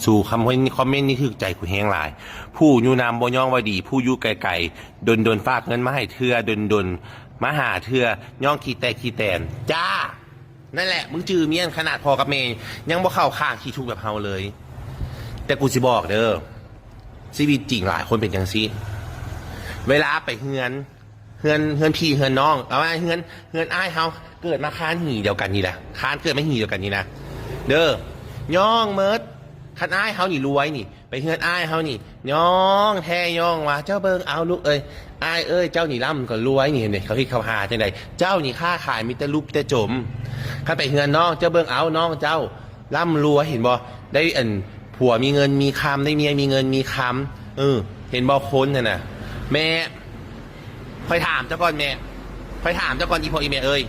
ສູ່ຄຳເຫັນຄອມເມັນນີ້ຖືກໃຈກູແຮງຫຼາຍ. ຜູ້ຢູ່ນຳບໍ່ຍ້ອງວ່າດີ, ຜູ້ຢູ່ໄກໆ ດົນໆ ຝາກເງິນມາໃຫ້ເທື່ອ, ດົນໆ ມາຫາເທື່ອ, ຍ້ອງຂີ້ແຕກຂີ້ແຕນ. ຈ້າ! ນັ້ນແຫຼະ, ມຶງຈື່ມ້ຽນ, ຂະໜາດພໍ່ກັບແມ່ຍັງບໍ່ເຂົ້າຂ້າງຂີ້ທຸກແບບເຮົາເລີຍ. ແຕ່ກູຊິບອກເດີ, ຊີວິດຈິງຫຼາຍຄົນເປັນຈັ່ງຊີ້. ເວລາໄປເຮືອນ, ເຮືອນ, ເຮືອນພີ່ເຮືອນນ້ອງ, ເອົາວ່າເຮືອນ, ເຮືອນອ້າຍເຮົາ, ເກີດມາຄານຫີດຽວກັນນີ້ແຫຼະ, ຄານເກີດມາຫີດຽວກັນນີ້ນະເດີ, ຍ້ອງໝົດ. ຄັນອ້າຍເຮົານີ້ລວຍນີ້, ໄປເຮືອນອ້າຍເຮົານີ້, ຍ້ອງແທ້ຍ້ອງວ່າ, ເຈົ້າເບິ່ງເອົາລູກເອີຍ, ອ້າຍເອີຍ, ເຈົ້ານີ້ລ່ຳກໍລວຍນີ້, ເຫັນເດ ເຂົາເຮັດເຂົາຫາຈັ່ງໃດ, ເຈົ້ານີ້ຄ້າຂາຍມີແຕ່ຫຼຸບແຕ່ຈົມ. ຄັນໄປເຮືອນນ້ອງ, ເຈົ້າເບິ່ງເອົາ, ນ້ອງເຈົ້າລ່ຳລວຍ, ເຫັນບໍ່, ໄດ້ອັນ ຜົວມີເງິນມີຄຳ, ໄດ້ເມຍມີເງິນມີຄຳ. ເອີ ເຫັນບໍ່ຄົນຫັ້ນນະ. ແມ່ ຂ້ອຍຖາມເຈົ້າກ່ອນແມ່, ຂ້ອຍຖາມເຈົ້າກ່ອນ ອີພໍ່ອີແມ່ເອີຍ,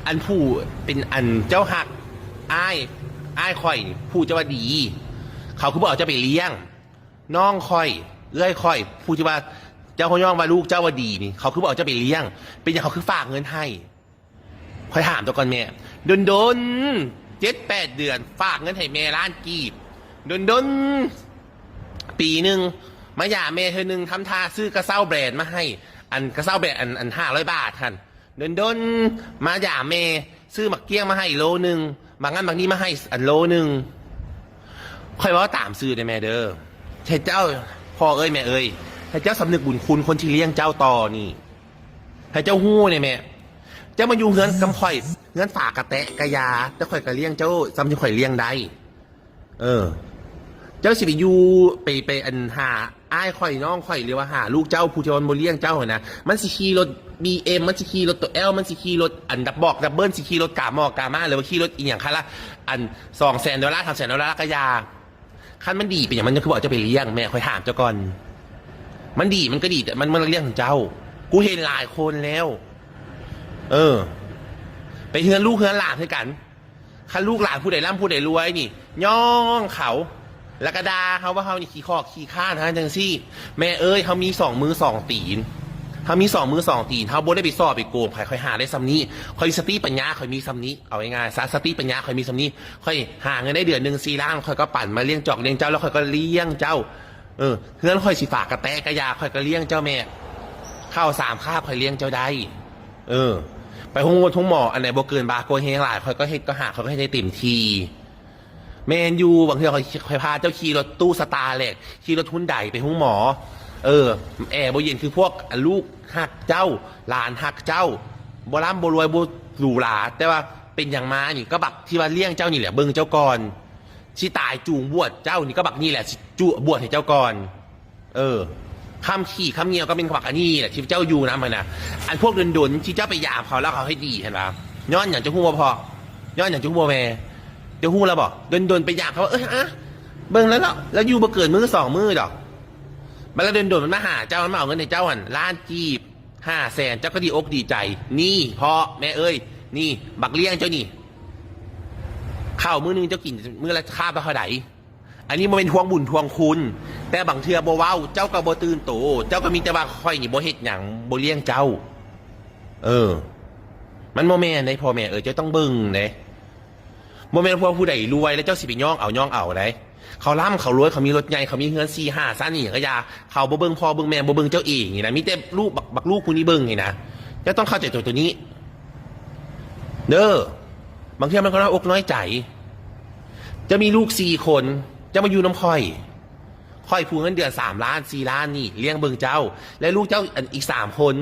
ອັນຜູ້ເປັນອັນເຈົ້າຮັກອ້າຍ, ອ້າຍຂ້ອຍ, ຜູ້ເຈົ້າວ່າດີ, ເຂົາຄືບໍ່ເອົາເຈົ້າໄປລ້ຽງ? ນ້ອງຂ້ອຍ, ເອື້ອຍຂ້ອຍ, ຜູ້ທີ່ວ່າເຈົ້າເຂົາຍ້ອງວ່າລູກເຈົ້າວ່າດີນີ້, ເຂົາຄືບໍ່ເອົາເຈົ້າໄປລ້ຽງ? ເປັນຫຍັງເຂົາຄືຝາກເງິນໃຫ້? ຂ້ອຍຖາມເຈົ້າກ່ອນແມ່, ດົນໆ ເຈັດແປດເດືອນ ຝາກເງິນໃຫ້ແມ່ລ້ານກີບ, ດົນໆ ປີໜຶ່ງ ມາຢາມແມ່ເທື່ອໜຶ່ງ, ທຳທ່າຊື້ກະເຊົ້າແບຣນມາໃຫ້, ອັນກະເຊົ້າແບຣນ ອັນ ອັນຫ້າຮ້ອຍບາດຫັ້ນ, ດົນໆ ມາຢາມແມ່, ຊື້ໝາກກ້ຽງມາໃຫ້ໂລໜຶ່ງ, ໝາກນັ້ນໝາກນີ້ມາໃຫ້ ອັນໂລໜຶ່ງ. ຂ້ອຍເວົ້າຕາມຊື່ເດີແມ່ເດີ, ໃຫ້ເຈົ້າ, ພໍ່ເອີຍແມ່ເອີຍ, ໃຫ້ເຈົ້າສຳນຶກບຸນຄຸນຄົນທີ່ລ້ຽງເຈົ້າຕໍ່ນີ້. ໃຫ້ເຈົ້າຮູ້ແດ່ແມ່, ເຈົ້າມາຢູ່ເຮືອນກັບຂ້ອຍ, ເຮືອນຝາກະແຕະກະຢາ, ແຕ່ຂ້ອຍກະລ້ຽງເຈົ້າສ່ຳທີ່ຂ້ອຍລ້ຽງໄດ້. ເອີ ເຈົ້າຊິໄປຢູ່, ໄປ, ໄປອັນຫາອ້າຍຂ້ອຍ, ນ້ອງຂ້ອຍ, ຫຼືວ່າຫາລູກເຈົ້າຜູ້ທີ່ວ່າມັນບໍ່ລ້ຽງເຈົ້າຫັ້ນນະ, ມັນຊິຂີ່ລົດບີເອັມ, ມັນຊິຂີ່ລົດໂຕແອວ, ມັນຊິຂີ່ລົດອັນດັບບອກດັບເບິນ, ຊິຂີ່ລົດກາໝໍກາມາ, ຫຼືວ່າຂີ່ລົດອີ່ຫຍັງຄະລະ, ອັນສອງແສນໂດລາ, ສາມແສນໂດລາກະຢ່າ. ຄັນມັນດີ ເປັນຫຍັງມັນຄືບໍ່ເອົາເຈົ້າໄປລ້ຽງ? ແມ່ ຂ້ອຍຖາມເຈົ້າກ່ອນ. ມັນດີມັນກໍດີ, ແຕ່ມັນ ມັນລ້ຽງເຈົ້າ. ກູເຫັນຫຼາຍຄົນແລ້ວ. ເອີ ໄປເຮືອນລູກເຮືອນຫຼານຄືກັນ. ຄັນລູກຫຼານຜູ້ໃດລ່ຳຜູ້ໃດລວຍນີ້ ຍ້ອງເຂົາ ແລ້ວກໍດ່າເຮົາວ່າເຮົານີ້ຂີ້ຂອກຂີ້ຄ້ານ ຈັ່ງຊີ້. ແມ່ເອີຍ, ເຮົາມີສອງມືສອງຕີນ, ເຮົາມີສອງມືສອງຕີນ, ເຮົາບໍ່ໄດ້ໄປສໍ້ໄປໂກງໃຜ. ຂ້ອຍຫາໄດ້ສ່ຳນີ້, ຂ້ອຍສະຕິປັນຍາຂ້ອຍມີສ່ຳນີ້. ເອົາງ່າຍໆຊະ, ສະຕິປັນຍາຂ້ອຍມີສ່ຳນີ້. ຂ້ອຍຫາເງິນໄດ້ເດືອນໜຶ່ງສີ່ລ້ານ, ຂ້ອຍກໍປັນມາລ້ຽງຈອກລ້ຽງເຈົ້າ, ແລ້ວຂ້ອຍກໍລ້ຽງເຈົ້າ. ເອີ ເຮືອນຂ້ອຍຊິຝາກກະແຕະກະຢາ, ຂ້ອຍກໍລ້ຽງເຈົ້າແມ່. ເຂົ້າສາມຄາບ ຂ້ອຍລ້ຽງເຈົ້າໄດ້. ເອີ ໄປໂຮງໝົດໂຮງໝໍ, ອັນໃດບໍ່ເກີນບາໂກແຮງຫຼາຍ, ຂ້ອຍກໍເຮັດກໍຫາ, ຂ້ອຍກໍເຮັດໄດ້ເຕັມທີ່. ແມ່ນຢູ່, ບາງເທື່ອຂ້ອຍ, ຂ້ອຍພາເຈົ້າຂີ່ລົດຕູ້ສະຕາເລັດ, ຂີ່ລົດຮຸນໄດໄປໂຮງໝໍ. ເອີ ແອບໍ່ເຢັນຄືພວກ ອາ ລູກຮັກເຈົ້າ, ຫຼານຮັກເຈົ້າ, ບໍ່ລ່ຳບໍ່ລວຍ, ບໍ່ຫຼູຫຼາ, ແຕ່ວ່າເປັນຫຍັງມານີ້ ກໍບັກທີ່ວ່າລ້ຽງເຈົ້ານີ້ແຫຼະ, ເບິ່ງເຈົ້າກ່ອນ. ຊິຕາຍຈູງບວດເຈົ້ານີ້ ກໍບັກນີ້ແຫຼະ ຊິຈຸບວດໃຫ້ເຈົ້າກ່ອນ. ເອີ ຄຳຂີ້ຄຳງຽວກໍເປັນບັກອັນນີ້ແຫຼະ ທີ່ເຈົ້າຢູ່ນຳຫັ້ນນະ. ອັນພວກດົນໆ ທີ່ເຈົ້າໄປຢາມເຂົາ ແລ້ວເຂົາເຮັດດີຫັ້ນນະ, ຍ້ອນຫຍັງ ເຈົ້າຮູ້ບໍ່ພໍ່? ຍ້ອນຫຍັງ ເຈົ້າຮູ້ບໍ່ແມ່? ເຈົ້າຮູ້ແລ້ວບໍ່? ດົນໆ ໄປຢາມເຂົາ, ເອີ ອະ ເບິ່ງແລ້ວເນາະ, ລາວຢູ່ບໍ່ເກີນມື້ສອງມື້ດອກ. ບັດລະດົນໆ ມັນມາຫາເຈົ້າ, ມັນມາເອົາເງິນໃຫ້ເຈົ້າຫັ້ນ ລ້ານກີບ, ຫ້າແສນ, ເຈົ້າກໍດີອົກດີໃຈ. ນີ້ພໍ່ແມ່ເອີຍ, ນີ້ບັກລ້ຽງເຈົ້ານີ້, ເຂົ້າມື້ໜຶ່ງເຈົ້າກິນມື້ລະຄາບລະເທົ່າໃດ? ອັນນີ້ບໍ່ແມ່ນທວງບຸນທວງຄຸນ, ແຕ່ບາງເທື່ອບໍ່ເວົ້າ ເຈົ້າກໍບໍ່ຕື່ນໂຕ, ເຈົ້າກໍມີແຕ່ວ່າຂ້ອຍນີ້ບໍ່ເຮັດຫຍັງ, ບໍ່ລ້ຽງເຈົ້າ. ເອີ ມັນບໍ່ແມ່ນເດ້ພໍ່ແມ່ເອີຍ, ເຈົ້າຕ້ອງເບິ່ງເດ້. ບໍ່ແມ່ນວ່າຜູ້ໃດລວຍແລ້ວເຈົ້າຊິໄປຍ້ອງເອົາ, ຍ້ອງເອົາໃດ. ເຂົາລ່ຳ ເຂົາລວຍ, ເຂົາມີລົດໃຫຍ່, ເຂົາມີເຮືອນສີ່ຫ້າຊັ້ນ ອີ່ຫຍັງກໍຢ່າ, ເຂົາບໍ່ເບິ່ງພໍ່ເບິ່ງແມ່, ບໍ່ເບິ່ງເຈົ້າເອງນີ້ນະ, ມີແຕ່ລູກ ບັກ ບັກລູກຜູ້ນີ້ເບິ່ງນີ້ນະ. ເຈົ້າຕ້ອງເຂົ້າໃຈຕົວ ຕົວນີ້ເດີ. ບາງເທື່ອມັນກໍນ້ອຍອົກນ້ອຍໃຈ. ເຈົ້າມີລູກສີ່ຄົນ, ເຈົ້າມາຢູ່ນຳຂ້ອຍ, ຂ້ອຍຜູ້ເງິນເດືອນສາມລ້ານ ສີ່ລ້ານນີ້ລ້ຽງເບິ່ງເຈົ້າ ແລະ ລູກເຈົ້າ ອັນ ອີກສາມຄົນ,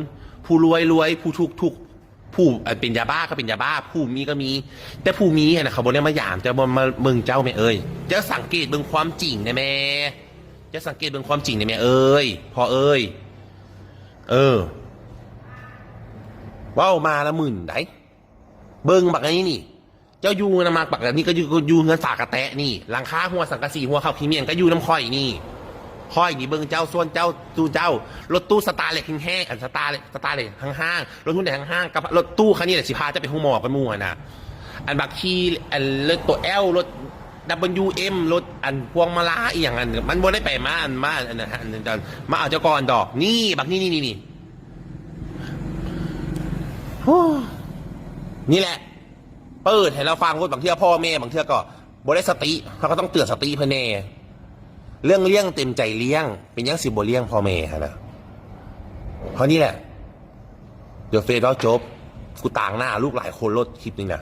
ຜູ້ລວຍລວຍ, ຜູ້ທຸກທຸກ, ຜູ້ ອັນ ເປັນຢາບ້າກໍເປັນຢາບ້າ, ຜູ້ມີກໍມີ, ແຕ່ຜູ້ມີຫັ້ນນະ ເຂົາບໍ່ໄດ້ມາຢາມເຈົ້າ, ບໍ່ມາເບິ່ງເຈົ້າແມ່ເອີຍ. ເຈົ້າສັງເກດເບິ່ງຄວາມຈິງແດ່ແມ່, ເຈົ້າສັງເກດເບິ່ງຄວາມຈິງແດ່ແມ່ເອີຍ, ພໍ່ເອີຍ. ເອີ ເວົ້າມາລະມຶນໃດ໋. ເບິ່ງບັກອັນນີ້ນີ້, ເຈົ້າຢູ່ນຳບັກອັນນີ້ກໍຢູ່ ຢູ່ເຮືອນຝາກະແຕະນີ້, ຫຼັງຄາຮົ່ວ, ສັງກະສີຮົ່ວ, ເຂົ້າຂີ້ໝ້ຽນກໍຢູ່ນຳຂ້ອຍນີ້. ຂ້ອຍນີ້ເບິ່ງເຈົ້າ, ສ່ວນເຈົ້າ, ຕູ້ເຈົ້າ, ລົດຕູ້ສະຕາເລັດແຮງໆ, ອັນ ສະຕາເລັດ, ສະຕາເລັດຫ້າງໆ, ລົດຮຸນໄດຫ້າງໆ, ກັບລົດຕູ້ຄັນນີ້ແຫຼະ ຊິພາເຈົ້າໄປໂຮງໝໍກັບໝູ່ຫັ້ນນະ. ອັນບັກຂີ່ ອັນ ລົດໂຕແອວ, ລົດດັບເບິນຢູເອັມ, ລົດ ອັນ ພວງມາລາອີ່ຫຍັງຫັ້ນ, ມັນບໍ່ໄດ້ໄປມາ ອັນ ມາ ອັນ ອັນ ມາເອົາເຈົ້າກ່ອນດອກ. ນີ້ ບັກນີ້ ນີ້ ນີ້ ນີ້ ໂອ້ ນີ້ແຫຼະ ເປີດໃຫ້ລາວຟັງໂລດ. ບາງເທື່ອພໍ່ແມ່ ບາງເທື່ອກໍບໍ່ໄດ້ສະຕິ, ເຮົາກໍຕ້ອງເຕືອນສະຕິເພິ່ນແດ່. ເລື່ອງລ້ຽງເຕັມໃຈລ້ຽງ ເປັນຫຍັງຊິບໍ່ລ້ຽງພໍ່ແມ່ຫັ້ນນະ. ເທົ່ານີ້ແຫຼະ ດຽວເຟສເວົ້າຈົບ. ກູຕາງໜ້າລູກຫຼາຍຄົນໂລດຄລິບນີ້ນະ.